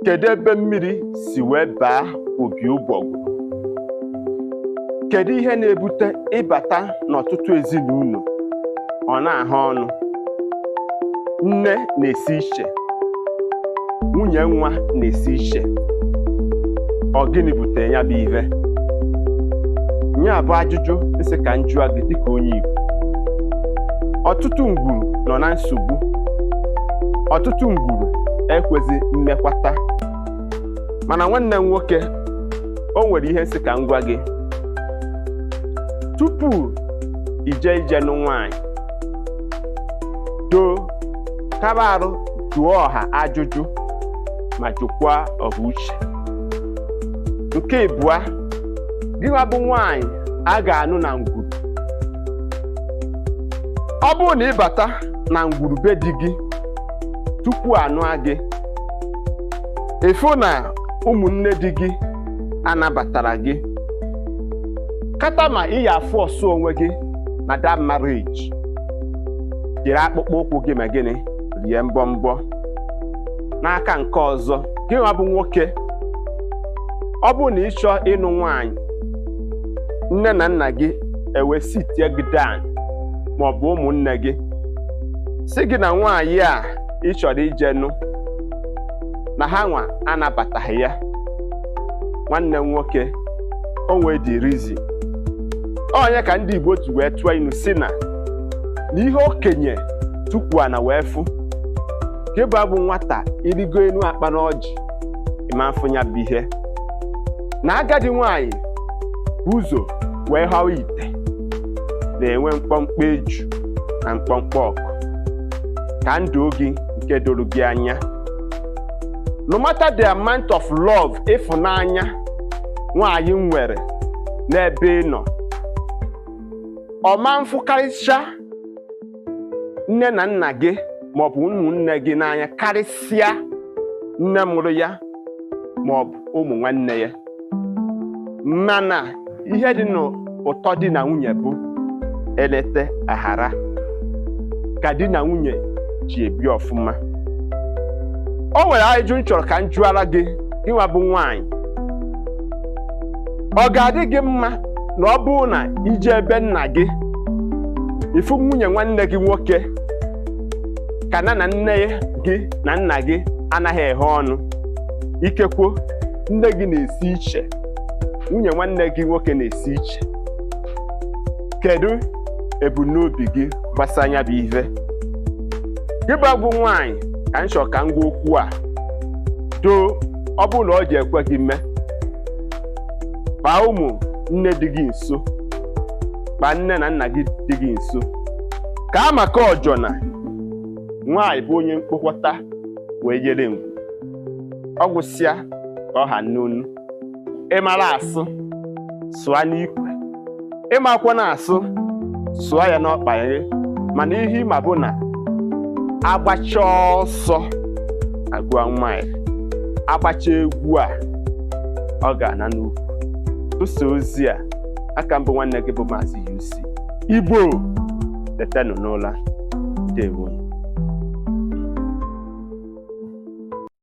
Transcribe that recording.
Kedu ebe mmiri si wee baa opi ụgbọgụrụ? Kedu ihe na-ebute ịbata n'ọtụtụ ezinụlọ ọ na-ahụ ọnụ? Nne na-esi iche, nwunye nwa na-esi iche. Ọ gịnị butere ya bụ ife? Nya bụ ajụjụ nsị ka m jụọ gị dịka onye Igbo. Ọtụtụ ngwuru nọ na nsogbu, ọtụtụ ngwuru ekwezi mmekwata. Mana nwanne m nwoke, o nwere ihe nsị ka m gwa gị tupu ije ije nụ nwaanyị. Doo kaba arụ, jụọ ọha ajụjụ ma jụkwa ọha uche. Nke ịbụa, gịnwa bụ nwaanyị a ga-anụ na ngwuru, ọ bụrụ na ịbata na ngwuru be di gị tupu anụa gị, ịfụ na ụmụnne di gị anabatara gị kata, ma ị ya afụ ọsọ onwe gị na that marriage, jiri akpụkpọ ụkwụ gị ma gịnị rie mbọ mbọ. N'aka nke ọzọ, gị nwa bụ nwoke, ọ bụrụ na ị chọọ ịnụ nwaanyị, nne na nna gị ewe sitie gị down, maọbụ ụmụnne gị si gị na nwaanyị a ị chọrọ ije nụ na ha nwa anabataghị ya, nwanne m nwoke, o nwee the reason. Onye ka ndị Igbo ji wee tụọ inu si na na ihe okenye tukwu ana wee fụ ka ịbụ abụ nwata irigo enu akpa n'ọjị ịma mfụ ya bụ ihe na agadi nwaanyị bụ ụzọ wee hawa ite na-enwe mkpọmkpọ eju na mkpọmkpọ ọkụ ka ndụ gị nke doro gị anya. No matter the amount of love, ịfụnanya nwaanyị nwere n'ebe ị nọ, ọ ma mfụkarịcha nne na nna gị maọbụ ụmụnne gị n'anya karịsịa nne mụrụ ya maọbụ ụmụ nwanne ya. Mana ihe dị n'ụtọ di na nwunye bụ elete aghara ka di na nwunye ji ebi ọfụma. O nwere ajụjụ m chọrọ ka m jụara gị, gịnwa bụ nwaanyị. Ọ ga-adị gị mma na ọ bụrụ na ije ebe nna gị, ịfụ nwunye nwanne gị nwoke ka na na nne gị na nna gị anaghị eghe ọnụ? Ikekwo nne gị na-esi iche, nwunye nwanne gị nwoke na-esi iche. Kedu ebumnobi gị gbasara ya bụ ife? Gị bụ agwụ nwaanyị ka m chọrọ ka m gwa okwu a. Doo, ọ bụrụ na ọ ji ekwe gị mee, kpaa ụmụ nne dị gị nso, kpaa nne na nna gị dị gị nso, ka a maka ọjọ na nwaanyị bụ onye mkpokọta wee yere ngwu. Ọ gwụsịa ka ọ ha n'onu. Ịmara asụ, sụa n'ikwe. Ịmakwa na asụ, sụọ ya n'ọkpa ya. Mana ihe ịma bụ na agbacha ọsọ agụa mile, agbacha egwu a, ọ ga-ana n'ukwu. Tụsa ozi a. Aka mbụ, nwanne gị bụ Maazị UC Igbo. Tetenụ n'ụla. Ndewo.